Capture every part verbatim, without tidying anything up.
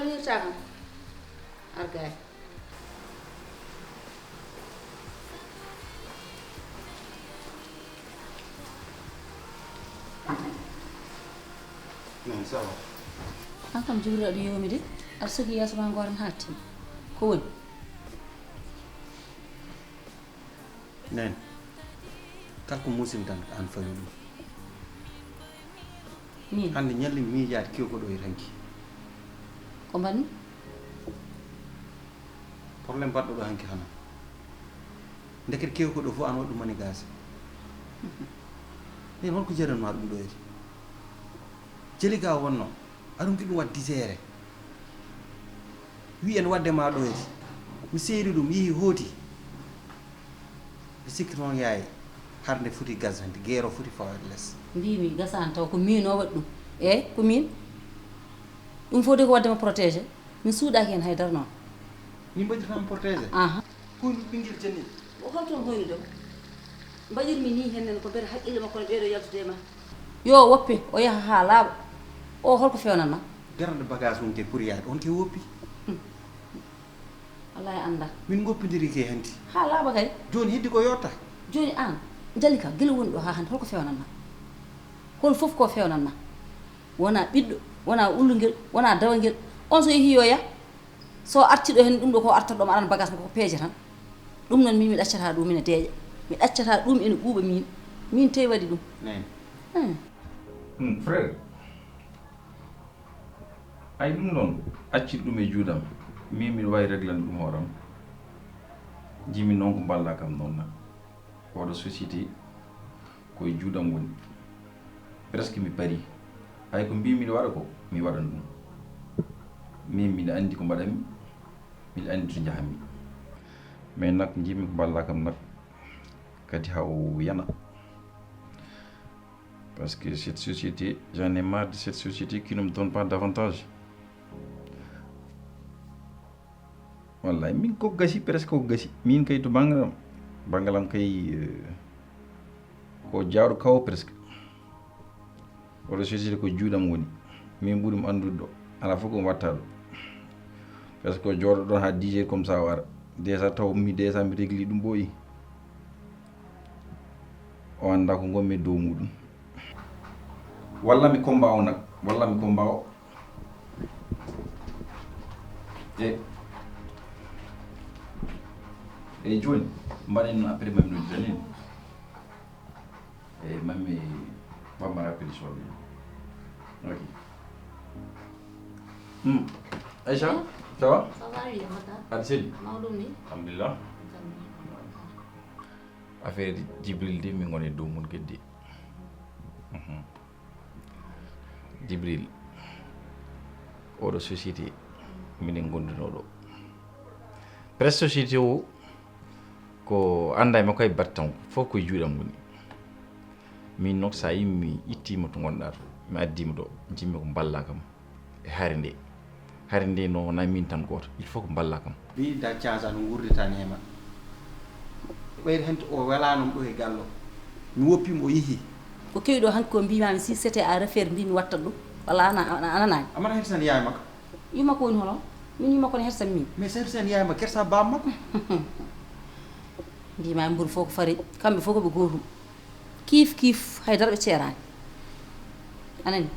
Hirta kam. Argaay. Non, ça va. An kam Jibril aɗa yoomi de, aɗa sogii yeeso ma ngoo tan haa timmi. Ko woni? Neen, kala ko muusim tan ko aan fawi ɗum. Min? Hannde ñalli miijaade kew ko ɗo e ranki. Ko mbaɗmi? Problème baɗɗo ɗo hanki hana. Ndeket kew ko ɗo fof aan waɗi ɗum mani gaasi. Neen, holko jaranma ɗum ɗo edi? Jeli ga wonno, aɗum ki ɗum waɗ diseere. Wi en waɗde ma ɗo edi. Mi seeri ɗum, yehi hooti. Mi sikki noon yaay, harde foti gas hanti, geero foti fawade les. Mbimi gasani taw ko min o waɗi ɗum. Eyi, ko min. Ɗum fof de ko waɗde ma protégé. Mi suuɗaki heen haydara noon. Min mbaɗirtama protégé? Aha. Koyɗum ɓinngel jannel. O holto on hoynude mo? Mbaɗirmi ni hennen ko mbiyata haqqille makko ne ɓeydo yaltude e ma. Yo woppe, o yaha haa laaɓa. O holko fewnanma? Garande bagage mum te pour yaade, on te woppi. Wallahi annda. Min goppidiri ke hanti. Haa laaɓa kay. Jooni heddi ko yotta. Jooni aan, Jalika, gila woni ɗo haa hannde, holko fewnanma? Hol fof ko fewnanma? Wona ɓiɗɗo, wona ullungel, wona dawangel. On so yehi yo yah, so arti ɗo heen ɗum ɗo ko artat ɗo ma aɗan bagage makko ko peeje tan. Ɗum noon min mi ɗaccata ɗum ina deeƴa. Mi ɗaccata ɗum ina ɓuuɓa min. Min tey waɗi ɗum. Neen. Hmm. Hmm, frère, ay ɗum ɗon accir ɗum e juuɗam, min miɗo wawi reglande ɗum hooram. Jimi noon ko mballa kam noon na. Oɗo société ko e juuɗam woni. Presque mi pari. Hay ko mbi miɗo waɗa ko, mi waɗan ɗum. Min miɗo andi ko mbaɗanmi, miɗo andi to njahanmi. Mais nak jimi ko mballa kam nak, kadi haw yana. Parce que cette société, j'en ai marre de cette société qui ne me donne pas davantage. Wallahi, min ko gasi, presque ko gasi. Min kay to bangalam, bangalam kay, euh, ko jawɗo kawo presque. Oɗo société ko juuɗam woni. Min ɓuri mo anndude ɗo. Ala fof ko watta ɗo. Parce que jooɗo ɗon ha dix heures comme ça o ara. Déjà taw mi déjà mi régli ɗum ɓooyi. O annda ko ngonmi e dow muɗum. Walla mi combat o nak, walla mi combat o. E e joni mbaɗen no après mami nodditan en. E mami ɓamma rappel soɓe. Ok. Hmm. Aïcha, ça va? Ça va, oui, madame. Aɗa selli? Mawɗum ni? Alhamdulillah. Affaire Jibril de min ngoni dow mum keddi. Mhm. Jibril, oɗo société minen gonduno ɗo. Presse société o ko anda e makko e battan fof koye juuɗam woni. Min noon so a yii mi ittiima to ngonɗaa to, mi addiima ɗo, njiɗmi ko mballaa kam e hare nde. Hare nde noon wonaa miin tan gooto, il faut ko mballaa kam. Ɓeyda caasa no ngurditani e ma. Ɓeyda hente o welaanum ɗo e gallo. Mi woppiimo o yehi. Ko kewi ɗo hanki ko mbimami si c'était à refaire mbimi wattat ɗum walla ana ana anani. Amata hente tan yaay makko. Yumma ko woni hono? Min yumma ko ne hersa min. Mais hente tan yaay makko kersa bam makko. Mbima mburu fof ko fari kamɓe fof koɓe gotum. Kiif kiif haydara ɓe ceerani. Anani?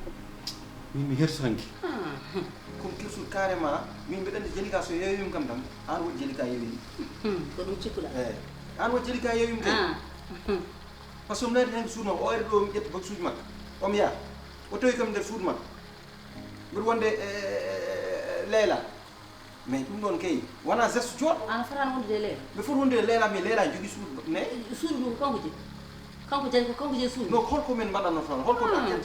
Min mi hersu hanki. Comme kirsul carrément min mbiɗa andi jelika so yewimi kam tan an woni jelika yewimi. Ko ɗum cikkuɗa? Eyi an woni jelika yewimi kay. Par ce que mi naati hen suudu makko o ari ɗo mi ƴetta baksuji makko omi yaha o tawi kam nder suudu makko mbiɗa wonde e Leyla. Mais ɗum ɗon kay wona geste jooɗo. An a fotani wondude e Leyla? Mi foti wondude e Leyla mais Leyla jogi suudu ne. Suudu ndu ko kanko jeyi? Kanko jeyi ko kanko jeyi suudu? No holko min mbaɗanno toon holko ɗaɗen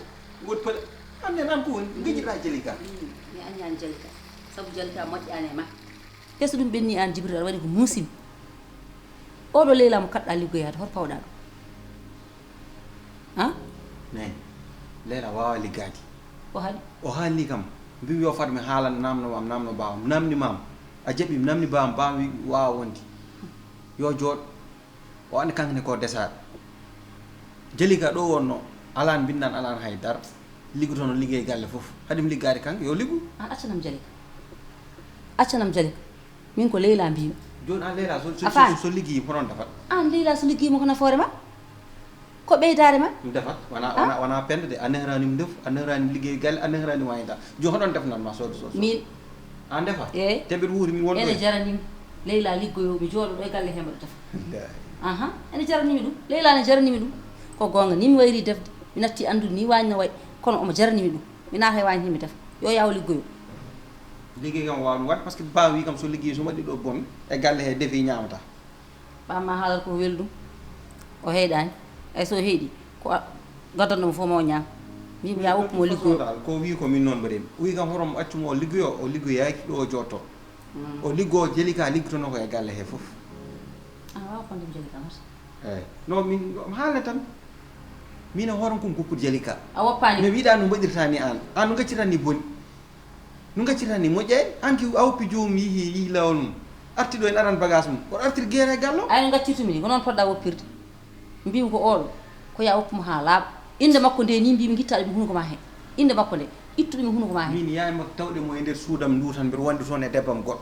woni pele. An nen an ko woni gajiɗa jelika? Mi anñani jelika sabu jelika moƴƴani e ma. Te so ɗum ɓenni an Jibril aɗa waɗi ko musimi. Oɗo Leyla mo kaɗɗa liggoyaade hoto pawɗa ɗum? Ha? Nani Leyla wawa liggaade. O haali? O haalni kam mbimi yo fat mi haalan namno am namno bawam namni mam a jaɓi mi namni bawam bawam wi wawa wonde yo jooɗ. O andi kankne ko desaɗo jelika ɗo wonno alan bindan alan hay dar. Liggotono liggey galle fof haɗim liggaade kanko yo liggu. An accanam jelika. Accanam Jalika, min ko Leyla mbiymi. Jooni an Leyla so, so, A faami? so, so liggeyii ko noon defat? An Leyla so liggeyii mo ko nafoore ma, ko ɓeydaare ma. Defat wona Ah? wona wona pende de, a nehrani mi ndefu, a nehrani mi liggey galle, a nehrani mi wayda. Jooni hoɗon defnan ma soodo so? Min An defa? Eey. Te mbiɗa wuuri min wonɗo Ene e? Jarani mi. Leyla liggoyo mi jooɗo ɗo e galle he mbaɗa defa. Aha, ene jarani mi ɗum. Leyla ne jarani mi ɗum. Ko goonga ni mi wayri defde. Mi natti anndude ni waañ no way. Kono omo jarani mi ɗum. Mi naata e waañ himi defa. Yo yaw liggoyo. Liggey kam waawmi waɗde, parce que baa wi kam so liggeyii so waɗi ɗo bomi e galle he defi ñaamata. Ɓamma haalata ko welɗum. O heyɗani. Ay so heyɗi ko a- gaddanɗo mo fof ma o ñaam. Mbimi ya woppu mo liggoyo. Ko wi ko min noon mbaɗemi. O wi kam hoto mo accu mo o liggoyo, o liggoyaki ɗo o jotto. O liggo Jalika liggotono ko e galle he fof. Ana wawa konde Jalika mata. Eyi. No min mi haalna tan. Min e hooram ko mi goppude Jalika. A woppani. Mi wiɗa no mbaɗirta ni an. An no gaccirta ni boni. No gaccirta ni moƴƴani. An ki a woppi joomum yihi yihi lawol mum. Arti ɗo en aran bagage mum. Oɗo artir guerre e galle o. Ay no gaccirtumi ni ko noon poɗɗa woppirde. Mbimi ko oɗo ko ya woppu mo ha laaɓa. Inde makko nde ni mbimi guittaɗo mi hunuko ma he. Inde makko nde ittuɗo mi hunuko ma he. Min yaay makko tawɗe mo e nder suudam ndu tan mbiɗa wonde toon e debbam goɗɗo.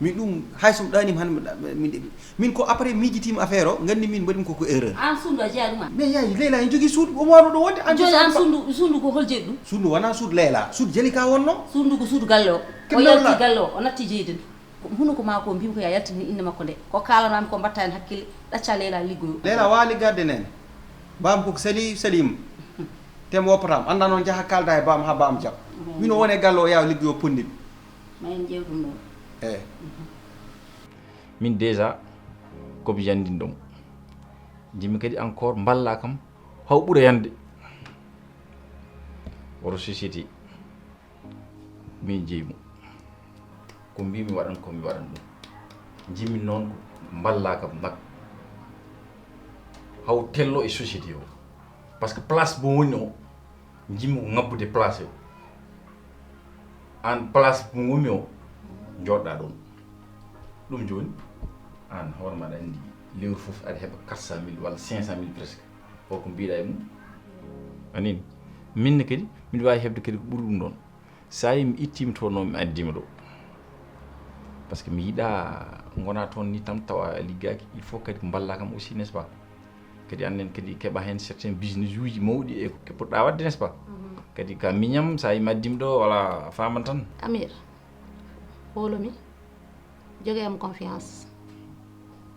Min ɗum hay so mi ɗanima hannde min ko après miijitima affaire o nganndi min mbaɗimi koko erreur. An suudu a jeeya ɗum an. Mais yaay Leyla en jogii suudu o mawɗo ɗo wonde an Joni an suudu suudu ko hol jeeɗi ɗum? Suudu wona suudu Leyla, suudu Jalika wonno. Suudu ko suudu galle o. O Kemnal yalti la- galle o o natti jeyden. Ko hunuko ma ko mbimi ko ya yaltin hen inde makko nde ko kalanami ko mbatta hen hakkille. Ɗacca Leyla liggoyo. Leyla wawa liggaade nen. Bam koko sali salima. Te mi woppatama annda noon jaha kalda e bam ha bam jaɓ. Min o woni e galle o yawa liggoyo pondimi. Ma en ƴeew ɗum ɗon. Eyi. Min déjà komi yandinɗo mo, jimmi kadi encore mballa kam haw ɓura yande. Oto société min jeyi mo, ko mbimi waɗan komi waɗan ɗum. Jimmi noon ko mballa kam nak haw tello e société o, parce que place mo woni o jimmi ko ngabbude place o. An place mo ngonmi o joɗɗa ɗon. Ɗum joni an hoore maɗa andi lewru foof aɗa heɓa quatre cent mille walla cinq cent mille presque. O ko mbiɗa e mum anin. Minne kadi mbiɗa wawi heɓde kadi ko ɓuri ɗum ɗon. Sa yi mi ittima to noon mi addima ɗo, par ce que mi yiɗa gona toon ni tan tawa a liggaki. Il faut kadi ko mballa kam aussi, n'est ce pas? Kadi annen kadi keɓa hen certains business uji mawɗi e ko keɓoɗa wadde, n'est-ce pas? Kadi ka miñam sa yi mi addima ɗo wala a faman tan. Amir, wolomi, joge am confiance.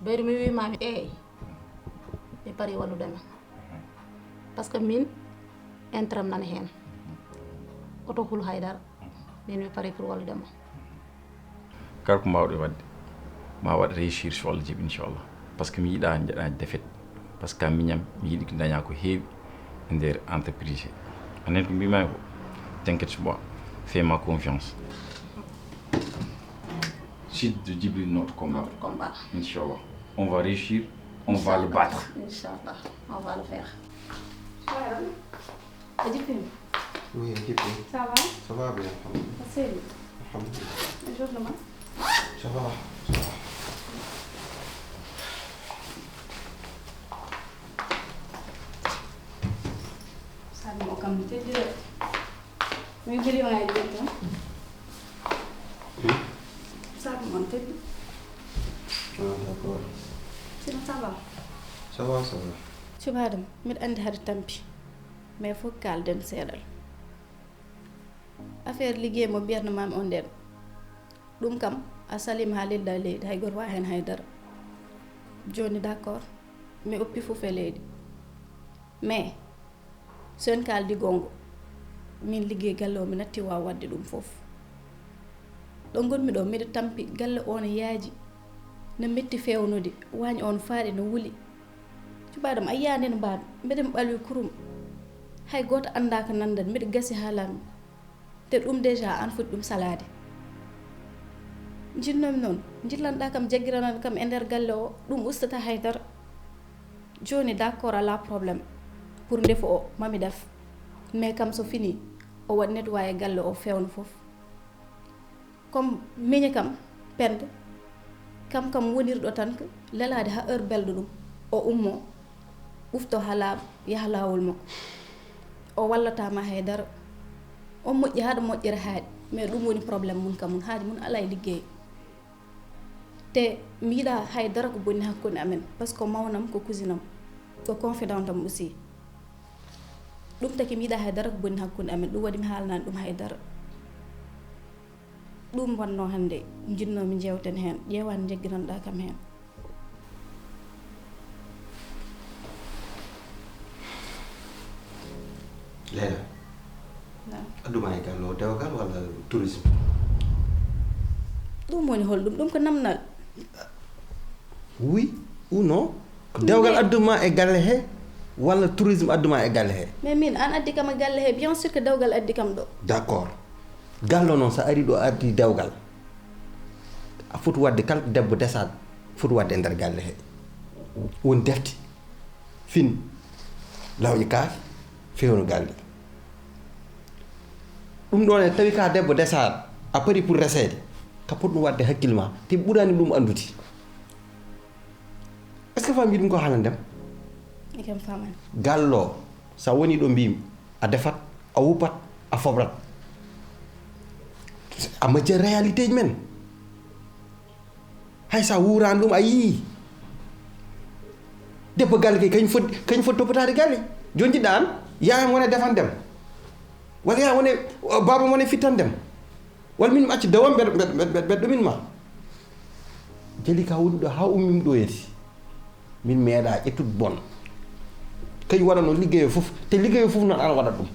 Ɓeyru mi wimami eyi, mi pari walludema. Par ce que min intérêt am nana hen. Oto hul haydara. Min mi pari pour walludema. Kala ko mbawɗe wadde ma waɗ réussir so Allah jaɓi inchallah. Par ce que mi yiɗa jaɗa défaite. Par ce que kam miñam mi yiɗi ko daña ko heewi e nder entreprise he. Anen ko mbimami ko, t'inquiète pas, fais ma confiance. Sid de Djibril notre combat. Notre combat. Inchallah on va réussir, on va le battre. Inchallah, on va le faire. A jippima? Oui, a jippima. Ça va? Ça va bien, alhamdulillah. A selli? Alhamdulillah. E journée ma? Ça va, ça va. Saɗum o kam no teddi de. Min kadi o ay ɗum tan. Saɗum on teddi. Ah, d'accord. Sino ça va? Ça va, ça va. Cubaɗam, mbiɗa andi haɗa tampi. Mais fof kalden seeɗal. Affaire liggey mo mbiyatno mami on nden. Ɗum kam a salima ha lelda leydi hay goto wawa hen haydara. Joni d'accord, mi oppi fof e leydi. Mais so en kaldi gongo, min liggey galle o mi natti wawa wadde ɗum fof. Ɗo gonmi ɗo mbiɗa tampi galle o no yaaji, no metti fewnude, waañ o no faaɗi no wuli. Cubaɗam a yiya nden mbaɗ mbeɗen ɓalwi kurum. Hay goto anda ko nandan mbeɗa gasi haalami. Te ɗum déjà an foti ɗum salade. Jinnomi noon jillanɗa kam jaggiranat kam e nder galle o ɗum ustata haydara. Joni d'accord ala problème pour ndefu o mami def. Mais kam so fini o waɗ nettoyé galle o fewna foof. Comme miñi kam pend kam kam wonirɗo tan ko lelade ha heure belɗo ɗum o ummo ɓufto ha laaɓa yaha lawol makko. O wallatama haydara. O moƴƴi haɗa moƴƴere haaɗi. Mais ɗum woni problème mun kam, mun haaju mun alaa e liggey. Te mi yiɗaa hay dara ko bonni hakkunde amen, parce que mawnam ko cousin am, ko confidente am aussi. Ɗum taki mi yiɗaa hay dara ko bonni hakkunde amen, ɗum waɗi mi haalanaani ɗum hay dara. Ɗum wonnoo hannde, njinnoomi njeewten heen, ƴeewaa nde njaggiranɗaa kam heen. Leila, addu ma e galle o dewgal walla tourisme? Ɗum woni hol ɗum? Ɗum ko namnal. Oui ou non? Dewgal addu ma e galle he walla tourisme addu ma e galle he? Mais min, an addi kam e galle he, bien sûr que dewgal addi kam ɗo. D'accord. Galle o noon, so ari ɗo ardi dewgal, a foti waɗde kala debbo desaɗo foti waɗde e nder galle he. Won defte, fin, lawƴe kaafe, fewno galle. Ɗum ɗon e tawi ka debbo desaɗo, a pari pour reseede, ka pot ɗum waɗde hakkille ma, te ɓurani ɗum anndude. Est-ce que famille ɗum ko haalande am? Ikam famani. Gallo, sa woni ɗo mbimi, a defat, a wuppat, a fobrat. A majjat réalité ji men. Hay sa wurani ɗum a yii. Debbo galle kay kañ foti kañ foti toppataade galle. Joni jiɗɗa an, yaayam wone defandem. Walla yaayam wone, baabam wone fittandem. Walla min mi acci dawam mbeɗa mbeɗa mbeɗa mbeɗa ɗumin ma. Jali ka woni ɗo ha ummimi ɗo yeeti. Min meeɗa ƴettude bon. Kañ waɗano liggeyo fof, te liggeyo fof noon ana waɗat ɗum.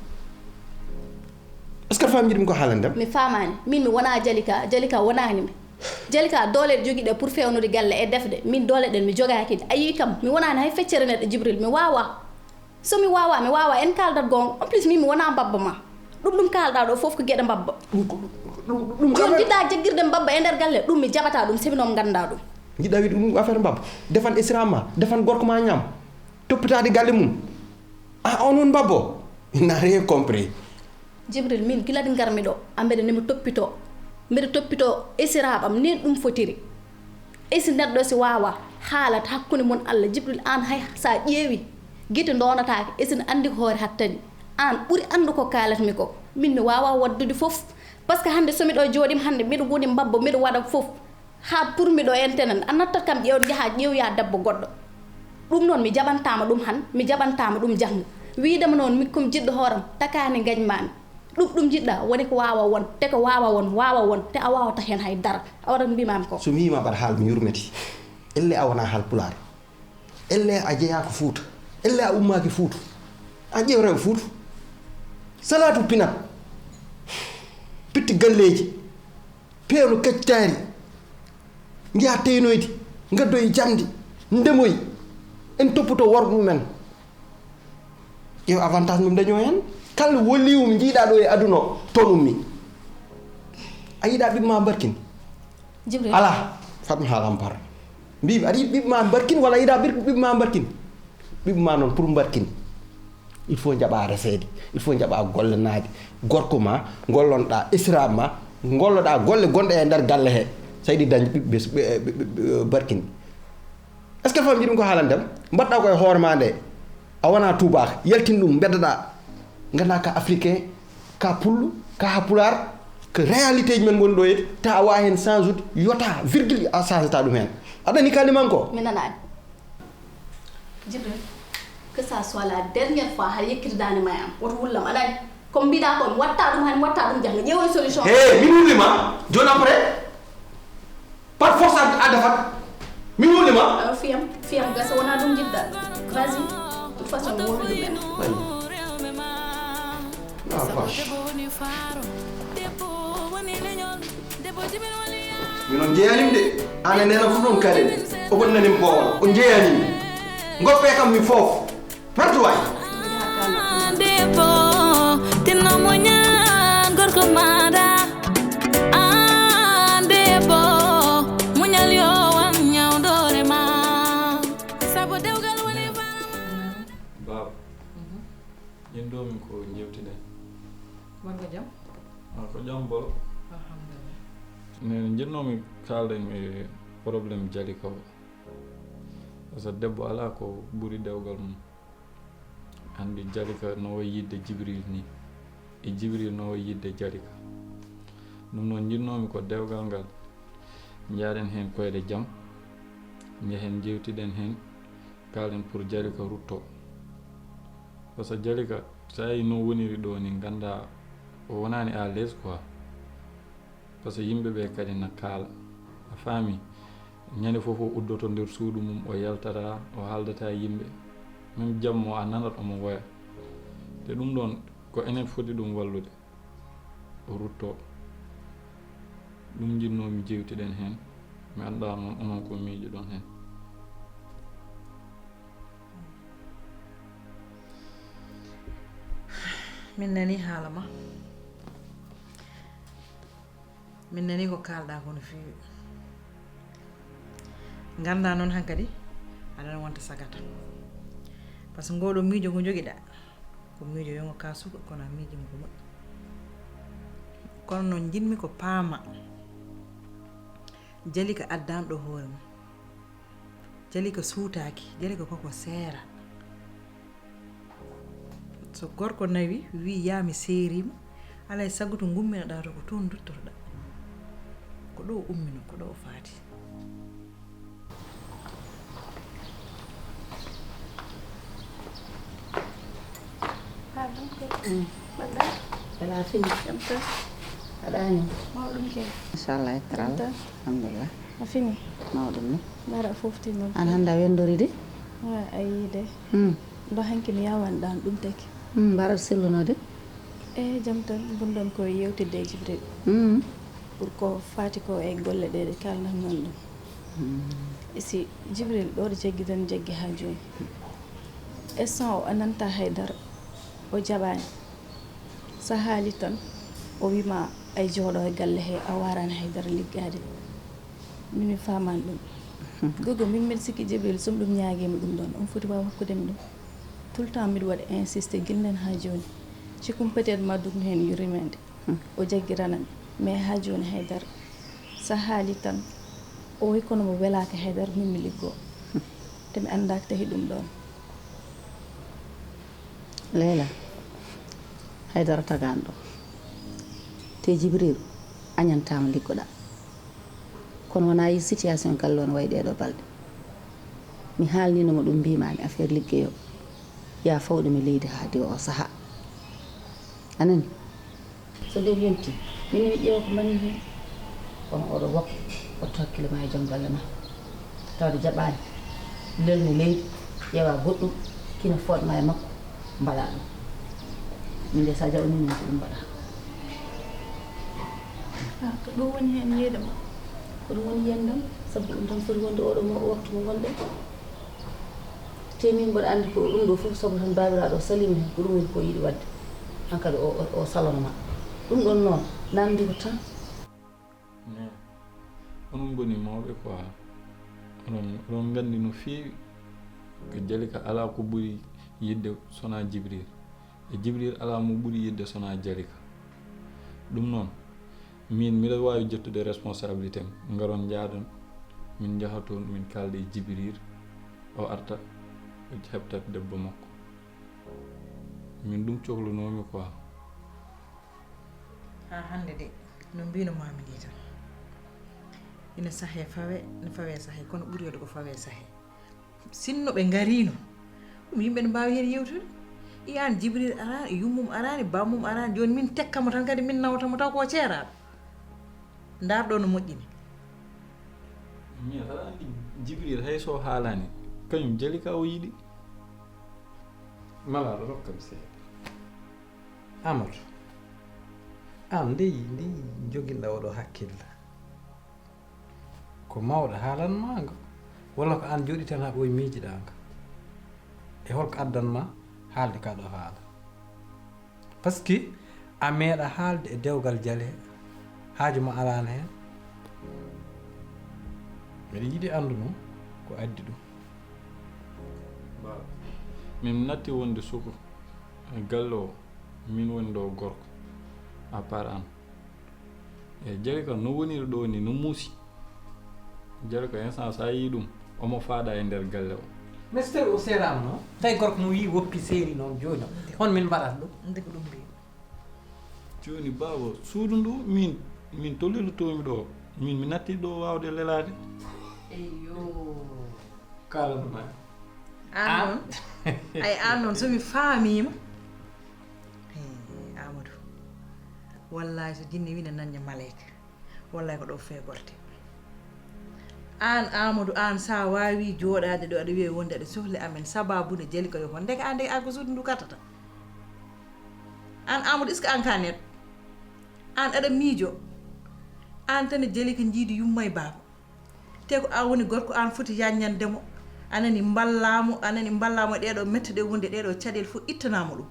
Est-ce que famille ɗum ko haalande am? Mi faamaani. Min mi wonaa Jalika, Jalika wonaani mi. Jalika doole ɗe jogiɗe pour fewnude galle e defde. Min doole ɗen mi jogaaki ɗe. A yii kam, mi wonaani hay feccere neɗɗo Jibril, mi waawaa. So mi waawaa, mi waawaa, en kaaldat goonga. En plus, min mi wonaa mbabba ma. Ɗum ɗum kaalɗaa ɗo fof ko geɗe mbabba. Ɗum ko ɗum ɗum Jooni jiɗɗaa jaggirde mbabba e nder galle, ɗum mi jaɓataa ɗum, seminom nganndaa ɗum. Jiɗɗa wiide ɗum affaire mbabba. Defan esram ma, defan gorko ma ñaam. Toppitaade galle mum. Ah, on won mbabbo? Il n'a rien compris. Jibril, min gila ɗi ngarmi ɗo, a mbeɗa nemi toppitoo. Mbeɗa toppitoo esiraaɓam, nin ɗum fotiri. E si neɗɗo si waawaa, haalat hakkunde mon Allah. Jibril, aan hay so a ƴeewi, gite ndoonataake, e si no anndi ko hoore hattani. Aan ɓuri anndu ko kaalatmi ko. Min mi waawaa waɗdude fof. Parce que hannde so miɗo jooɗima hannde, miɗo woni mbabba, miɗo waɗa fof. Haa pour miɗo entenen, a nattat kam ƴeew, njahaa ƴeewoyaa debbo goɗɗo. Ɗum noon mi jaɓantaama ɗum han, mi jaɓantaama ɗum janngo. Wiidema noon, min ko mi jiɗɗo hooram, takaani ngañ maami. Ɗum ɗum jiɗɗaa, woni ko waawa won, te ko waawa won, waawa won, te a waawata heen hay dara. A waɗat mbiimaami ko. So mi yiima mbaɗa haal mi yurmete. Elle a wonaa haal pulaar. Elle a jeyaaka Fuuta. Elle a ummaaki Fuuta. A ƴeew rewɓe Fuuta. Salaatu pinat. Pitti galleeji. Peewno kaccitaari. Njeyaa teynoyde. Ngaddoyi jamdi. Ndemoyi. En toppitoo worɓe mumen. Ƴeew avantage mum dañoo heen. Kala woliiwu mi njiiɗaa ɗo e aduna o, toon ummi. A yiɗaa ɓiɓɓe ma mbarkin? Jibril. Alaa, fat mi haalam par. Mbiimi, aɗa yiɗi ɓiɓɓe ma mbarkin walla a yiɗaa bir- ɓiɓɓe ma mbarkin? Ɓiɓɓe ma noon pour mbarkin, il faut njaɓaa reseede, il faut njaɓaa gollanaade. Gorko ma, ngollonɗaa esiraaɓe ma, ngolloɗaa golle gonɗe e nder galle he. So a yiɗi dañde ɓiɓɓe ɓe- ɓe- ɓe- ɓe- barkin. Est-ce que famille ɗum ko haalande am? Mbaɗɗaa ko e hoore ma nde. A wonaa tuubaaka, yaltin ɗum, mbeddaɗaa. Nganndaa ka africain, ka pullo, ka hapulaar, ko réalité ji men ngoni ɗo yeɗi, ta a wawa heen change ude, yota virgule a change ta ɗum heen. A nani kaliman ko? Mi nanaani. Jibril, que ça soit la dernière fois, har yekkitidaani ma e am, woto wullam, a nani? Comme mbiɗa kon, watta ɗum han, watta ɗum jannga, ƴeewoy solution. He, min wulli ma, jooni après, par force a, a defat. Min wulli ma. Ayo, fiyam, fiyam gasa, wona ɗum jiɗɗa. Vas-y, de toute façon, mi wowli ɗum en. Ayi. Ah, vache. Min on jeyanimi de. An e nena fof on kalen. Oɓon nanim bowol. On jeyanimi. Goppe kam mi fof. Pertuwaay. Debbo, tinno muñal gorko maɗa. An debbo, muñal yo wan ñawdore ma. Sabu dewgal woni fama. Baaba, ñin ɗo min ko jewtiden. Wonko jam? Ah, ko jam bolo. Alhamdulillah. Min jinnoomi kaalden e problème Jalika o. Parce que debbo alaa ko ɓuri dewgal mum. Anndi Jalika no wayi yiɗde Jibril ni. E Jibril no wayi yiɗde Jalika. Ɗum noon, njiɗnoomi ko dewgal ngal, njaaden heen koyɗe jam, njehen njeewtiden heen, kaalen pour Jalika ruttoo. Parce que Jalika, so a yii no woniri ɗo ni, nganndaa o wonaani à l'aise quoi. Parce que yimɓe ɓe kadi na kaala, a faami? Ñande fof o uddoto nder suudu mum, o yaltata, o haaldata e yimɓe. Même jamma o a nanat omo woya. Te ɗum ɗoon ko enen foti ɗum wallude. O ruttoo. Ɗum njiɗnoomi jeewtiɗen heen. Mi anndaa noon onon ko miijoɗon heen. Min nanii haala ma. Min nanii ko kaalɗaa ko no feewi. Nganndaa noon hankadi aɗa wonta sagata. Par ce que ngooɗoo miijo ngo njogiɗaa ko miijo yongo ka suka, kono a miijima ko moƴƴi. Kono noon njiɗmi ko paama Jalika addaani ɗo hoore mum. Jalika suutaaki, Jalika koko seera. So gorko nawi wii yaa mi seeriima, alaa e sago to ngumminoɗaa to ko toon nduttotoɗaa. Ko ɗo o ummino, ko ɗo o faati. Ela fini. Aɗani. Mawɗum ke. Inchallah e taral. Alhamdulillah. A fini. Mawɗum ni. Mara fofti non. An hannde a wendori de. Wa a yii de. Hmm. Ɗo hanki mi yawan ɗan ɗum tagi. Hmm, mbaɗat selluno de. E jam tan bunɗon ko yewtidde e Jibril. Hmm. Pour ko fati ko e golle ɗe ɗe kalnan non ɗum. E si Jibril ɗo ɗo jaggi tan jaggi ha joni. Instant o a nanta haydara o jaɓani. Sa haali tan o wima ay jooɗo e galle he a warani haydara liggade. Min mi famani ɗum. Gogo min mbiɗa sikki Jibril sum ɗum ñaagima ɗum ɗon on foti waw hokkudemi ɗum. Tout le temps mbiɗa waɗa insisté gilnen ha joni. Cikum peut être ma ɗum hen yurimede. O jaggiranami mais ha joni haydara. Sa haali tan o wi kono mo welaka haydara min mi liggo. Te mi andaka tahi ɗum ɗon. Leyla, haydara tagaani ɗo. Te Jibril añantaama liggoɗaa. Kono wonaa yi situation galle o no wayi ɗee ɗoo balɗe. Mi haalniino mo ɗum mbiimaami affaire liggey o. Yaa fawɗe mi leydi haa diwa oo sahaa. A nanii? So ndeen yontii, miin mi ƴeewa ko mbaɗmi heen. Kono oɗo woppa, wattu hakkille maa e joom galle maa. Tawde jaɓaani, lelne leydi, ƴeewa goɗɗum, kina fooɗ maa e makko, mbaɗa ɗum. Min de so a jaɓanii min ko ɗum mbaɗa. Ah, ko ɗum woni heen yiyde ma? Ko ɗum woni yiyande am, sabu ɗum tan foti wonde oɗo mo waktu mo ngonɗen. Te min mboɗo anndi ko ɗum ɗo fof sabu tan baabiraaɗo o saliima heen ko ɗum woni ko yiɗi waɗde. Hankadi o o salono ma. Ɗum ɗon noon nanndi ko tan. Mais onon ngoni mawɓe quoi. Onon oɗon nganndi no feewi ko Jalika alaa ko ɓuri yiɗde sonaa Jibril. E Jibril alaa mo ɓuri yiɗde sonaa Jalika. Ɗum noon min miɗo waawi ƴettude responsabilité am ngaron njaaɗon min njaha toon min kaalda e Jibril o arta o heɓtat debbo makko. Min ɗum cohlunoomi quoi. Haa hannde de no mbino maami ni tan ina sahe fawe no fawe sahe kono ɓuri wode ko fawe sahe. Sinno ɓe ngariino ɗum yimɓe ne mbaawi heen yewtude. I aan Jibril araani, yummum araani, bammum araani, jooni min tekkamo tan kadi min nawtamo taw ko ceeraaɗo. Ndaar ɗo no moƴƴini. Min aɗa anndi Jibril hay so haalaani kañum Jalika o yiɗi. Mala aɗa rokka mi seeɗa. Amadou, aan ndey ndey njoginɗa oɗo hakkille? Ko mawɗo haalanmaa ngo walla ko aan jooɗi tan haa ɓooyi miijiɗaa nga? E holko addan maa haalde kaa ɗoo haala? Parce que a meeɗaa haalde e dewgal Jale haaju maa alaano heen. Miɗo yiɗi anndu noon ko addi ɗum. Baaba, min natti wonde suka e galle o, min woni ɗo gorko à part aan. Eyi, Jalika no woniri ɗo ni no muusi. Jalika instant so a yii ɗum omo faaɗa e nder galle o. Mais so tawi o seeraama noon, tawi gorko mum yii woppi seeri noon jooni o, hono min mbaɗata ɗum? Nde ko ɗum mbiimi. Jooni baaba suudu ndu min Min to lelotoomi ɗo, min mi natti ɗo waawde lelaade. Eyo. Kaalanma. An noon, ay an noon so mi faamiima. He, Amadou. Wallahi so jinne wine nannja maleyka. Wallahi ko ɗo feegorte. An Amadou, an sa waawi jooɗaade ɗo aɗa wiya wonde aɗa sohli amen sababu nde jali ko yo hon ndeke an ndeke an ko suudu ndu kattata. An Amadou, est-ce que an ka neɗɗo? An aɗa miijo. An tan e jali ko jiidi yumma e baaba. Te ko an woni gorko an foti yaññande mo. Anani mballamo, anani mballamo e ɗeɗo mette ɗe wonde ɗeɗo caɗel fof ittanamo ɗum.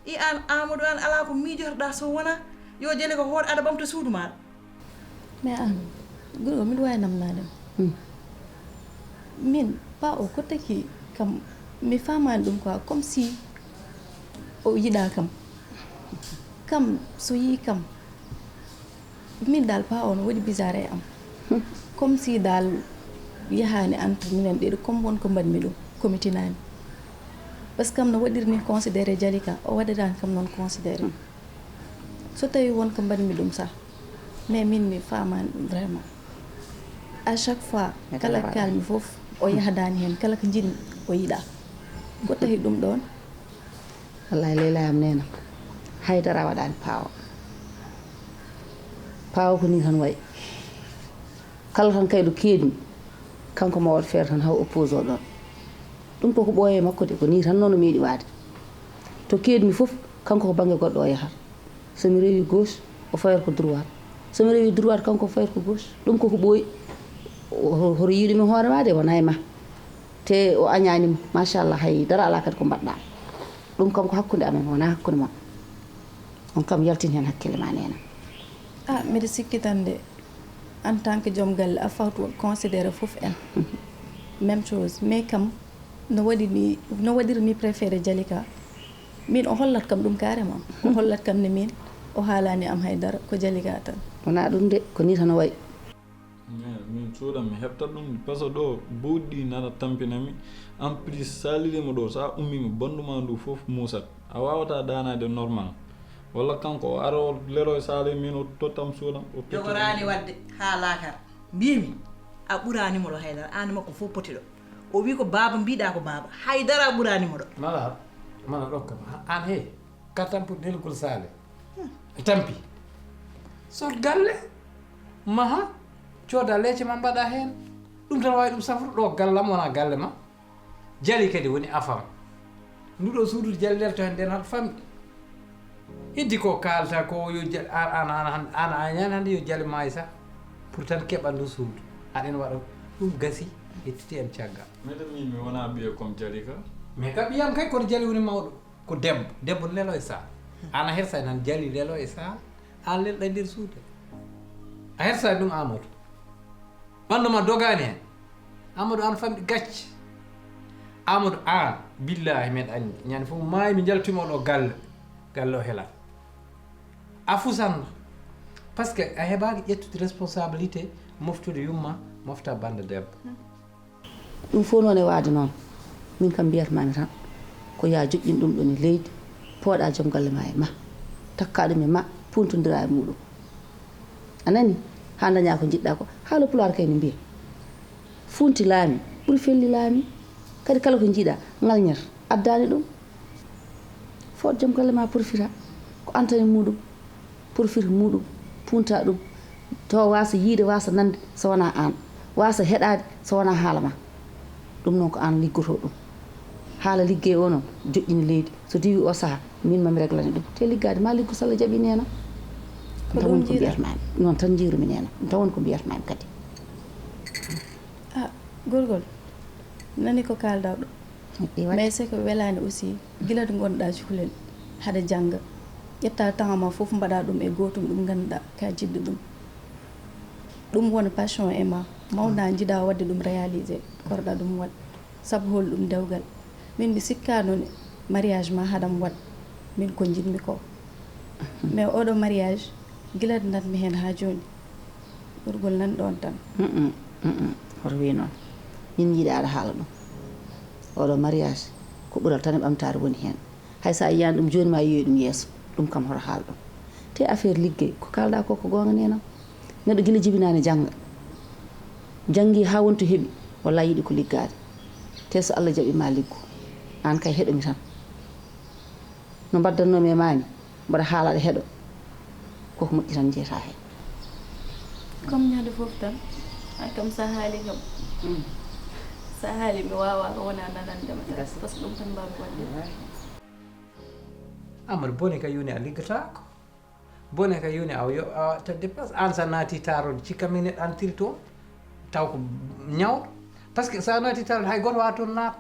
I an Amadou an ala ko miijotoɗa so wona yo jale ko hoore aɗa ɓamta suudu maɗa. Mais an gurgo miɗo wawi namnade ma. Min pa o ko taki kam mi famani ɗum quoi comme si o yiɗa kam. Kam so yi kam min dal pa o no waɗi bizarre e am. Comme si dal yahani entre minen ɗiɗo comme won ko mbaɗmi ɗum komi tinani. Parce que kam no waɗiri min considéré jalika o waɗirani kam noon considéré. So tawi won ko mbaɗmi ɗum sah mais min mi famani ɗum vraiment. À chaque fois kala kalmi fof o yahdani hen kala ko jiɗmi o yiɗa. Ko tawi ɗum ɗon? Wallahi leyla am nena haydara waɗani pawo. Pawo ko ni tan wayi. Kala tan kay ɗo keedmi kanko ma waɗ feere tan haw oppose o ɗon. Ɗum koko ɓooye makko de ko ni tan noon o meeɗi waade. To keedmi fof kanko ko bannge goɗɗo o yahata. So mi rewi gauche o fayata ko droite. So mi rewi droite kanko o fayata ko gauche. Ɗum koko ɓooyi. Hoto yiiɗumi hoore ma de wona e ma. Te o añaanima machallah hay dara alaa kadi ko mbaɗɗaa. Ɗum kam ko hakkunde amen wonaa hakkunde mon. On kam yaltin heen hakkille ma neena. Ah mbiɗa sikki tan de en tant que joom galle a fawtu considéré fof en même chose mais kam no waɗi mi no waɗiri mi préféré jalika. Min o hollat kam ɗum carrément o hollat kam ne min o haalani am haydara ko jalika tan. Wonaa ɗum de ko ni tan o wayi. Min suuɗam mi heɓtat ɗum parce que ɗo buuɗi ɗi nana tampina mi. En plus salirimo ɗo sa ummima bandu ma ndu fof muusat. A wawata danade normal. Walla kanko o ara o lelo e sale min o tottam suuɗam o. Jogorani wadde ha lakar mbimi a ɓuranimo ɗo haydara an makko fof poti ɗo. O wi ko baba mbiɗa ko baba haydara a ɓuranimo ɗo. Mala mala ɗokkam an he. Kattan pour nelgol sale. Tampi. Sot galle maha cooda leece ma mbaɗa heen. Ɗum tan wawi ɗum safru ɗo gallam wona galle ma. Jali kadi woni afam. Nduɗo suudu jali lelto heen nden haɗa famɗi. Hiddi ko kalta ko yo jali an an an an a ñaani hannde yo jali maay sah. Pour tan keɓa ndu suudu aɗen waɗa ɗum gasi. Yettiti en caggal. Mede min mi wona ɓiye comme jali ka. Mais ka ɓiyam kay kono jali woni mawɗo. Ko debbo debbo lelo e sah. An a hersa nan jali lelo e sah. An lelɗa nder suudu. A hersa ɗum amadou. Ɓandu ma dogani hen. Amadou an famɗi gacce. Amadou an billahi meɗa anndi ñande fof maayi mi jaltimo ɗo galle. Galle o helat. A fusan. Parce que a heɓaki ƴettude responsabilité moftude yumma mofta bande debbo. Ɗum fof noon e waade noon min kam mbiyatmaami tan ko yaa joƴƴin ɗum ɗon e leydi pooɗa joom galle ma e ma takka ɗum e ma puuntondira e muɗum a nani haa daña ko njiɗɗa ko haala pulaar kay ne mbiya fuunti laami ɓuri felli laami kadi kala ko njiɗa ngalñat addaani ɗum fooɗ joom galle ma porfita ko antani muɗum porfita muɗum punta ɗum to wasa yiide wasa nande so wona an wasa heɗade so wona haala ma ɗum noon ko an liggoto ɗum haala liggey o noon joƴƴini leydi so diwi o saaha min mami reglani ɗum te liggade ma liggo so allah jaaɓi nena ko ɗum woni ko mbiyatmami noon tan jiirumi nena ɗum tan woni ko mbiyatmami kadi a gorgol nani ko kalda ɗum mais c'est que welani aussi gila to gonɗa cukalel haɗa jangga ƴetta temps ma foof mbaɗa ɗum e gotum ɗum ganduɗa ka jiɗɗo ɗum ɗum wona passion e ma mawɗa jiiɗa wadde ɗum réalisé korɗa ɗum waɗ saabu hol ɗum dewgal min mi sikkano ne mariage ma haɗam waɗ min ko jiɗmi ko mais oɗo mariage gila natmi hen ha joni ɓurgol nan ɗon tan hoto wi noon min jiiɗa aɗa haala ɗum oɗo mariage ko ɓural tan e ɓamtare woni hen hay sa yiyani ɗum joni ma yiyoy ɗum yeeso ɗum kam hoto haal ɗum Te affaire liggey, ko kaalɗaa ko, ko goonga, nenam. Neɗɗo gila jibinaani jannga. Janngi haa woni to heɓi, walla yiɗi ko liggaade. Te so Allah jaɓi ma liggu, aan kay heɗo mi tan. No mbaddannoomi e maa ni, mbaɗa haalaade heɗo. Koko moƴƴi tan njeetaa heen. Comme ñande fof tan, an kam sa haali kam. Sa haali mi waawaa ko wonaa nanande ma tan. Par ce que ɗum tan mbaawmi waɗde. Amadou, bone ka yoni a liggataako. Bone ka yoni a yo a ta dépasse. An sa naati taarol, cikka min neɗɗo an tiri toon. Taw ko ñawɗo. Par ce que sa naati taarol, hay gooto waawaa toon naat.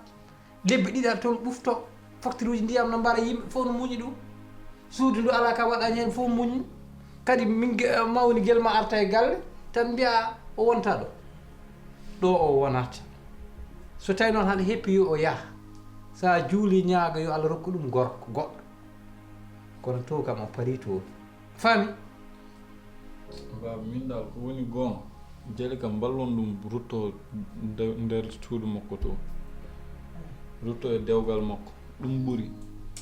Lebbi ɗiɗi aɗa toon ɓufto, facture uji ndiyam no mbara, yimɓe fof no muñi ɗum. Suudu ndu alaa ka waɗaani heen, fof muñi. Kadi min ge-, mawni gel ma arta e galle, tan mbiya o wonta ɗo. Ɗo o wonata. So tawi noon hande heppi yo o yaha. Sa juuli ñaaga yo Allah rokku ɗum gorko goɗɗo. Kono to kam o parii to. Faami? Baaba, min dal ko woni goonga, Jali kam mballon ɗum rutto de-, nder suudu makko to. Rutto e dewgal makko. Ɗum ɓuri.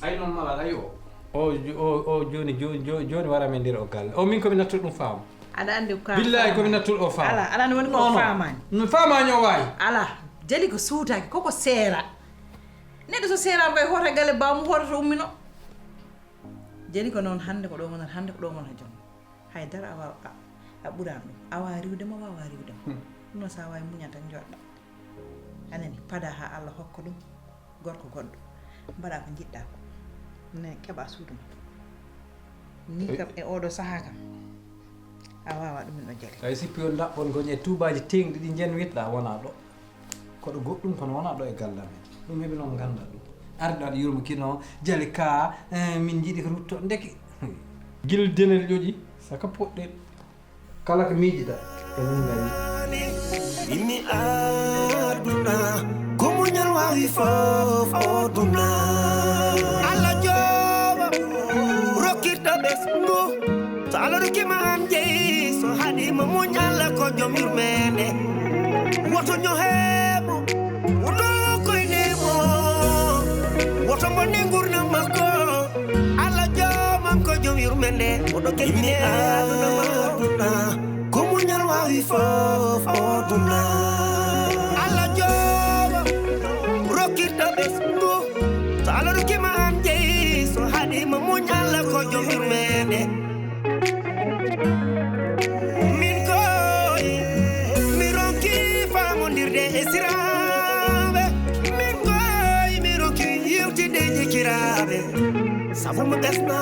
Ay noon mala, ayo. O, o, o jooni, jooni, jooni, jooni wara men nder o galle. O min ko mi nattuɗo ɗum faama. Aɗa anndi ko ka Billahi faama. Ko mi nattuɗo o faama. Ala, aɗa anndi woni ko Non, non. Faamaani. Mi faamaani o waawi. Ala, Jali ko suutaaki, koko seera. Neɗɗo so seeraama koye hoota galle baamu hoota to ummino. Jali ko noon hannde ko ɗo wonata, hannde ko ɗo wonata joom. Hay dara a waawa, a, a ɓuraani ɗum. A waawa riiwde mo, a waawa riiwde mo. Hmm. Ɗum noon so a waawi muñan tan njoɗɗa. A nani, pada haa Allah hokka ɗum gorko goɗɗo. Mbaɗa ko njiɗɗa ko. Ne keɓa suudu ma. Ni kam e oɗo sahaa kam. A waawa ɗum no Jali. Ay sippi on ndaɓɓon ko ñe tuubaaji teeŋɗi ɗi njen wiɗɗa wona ɗo. Koɗo goɗɗum kono wona ɗo e galle amen. Ɗum heɓi noon ngannda ɗum. Arde aɗa yurmo kino Jali ka, eh, min njiɗi ko rutto. Ndeke. Gila denel ƴoƴi, saka poɗɗel. Kala ko miijiɗa, ko min ngari. Imi aduna, ko muñal wawi fof o duna. Allah jooma, rokkirta ɓesngu. So Allah rokkima an jeyi, so haɗima muñ Allah ko joom yurmende. Woto ñohemo, woto koynemo, woto bonne gurdam makko. Allah joomam ko joom yurmende, oɗo keɓine aduna ma. Ko muñal wawi fof o duna. Allah jooma, rokkirta ɓesngu. So Allah rokkima an jeyi, so haɗima muñ Allah ko joom yurmende. Min koy, mi ronki faamondirde e siraaɓe. Min koy, mi ronki yewtinde e jikiraaɓe. Sabu mo ɓesna.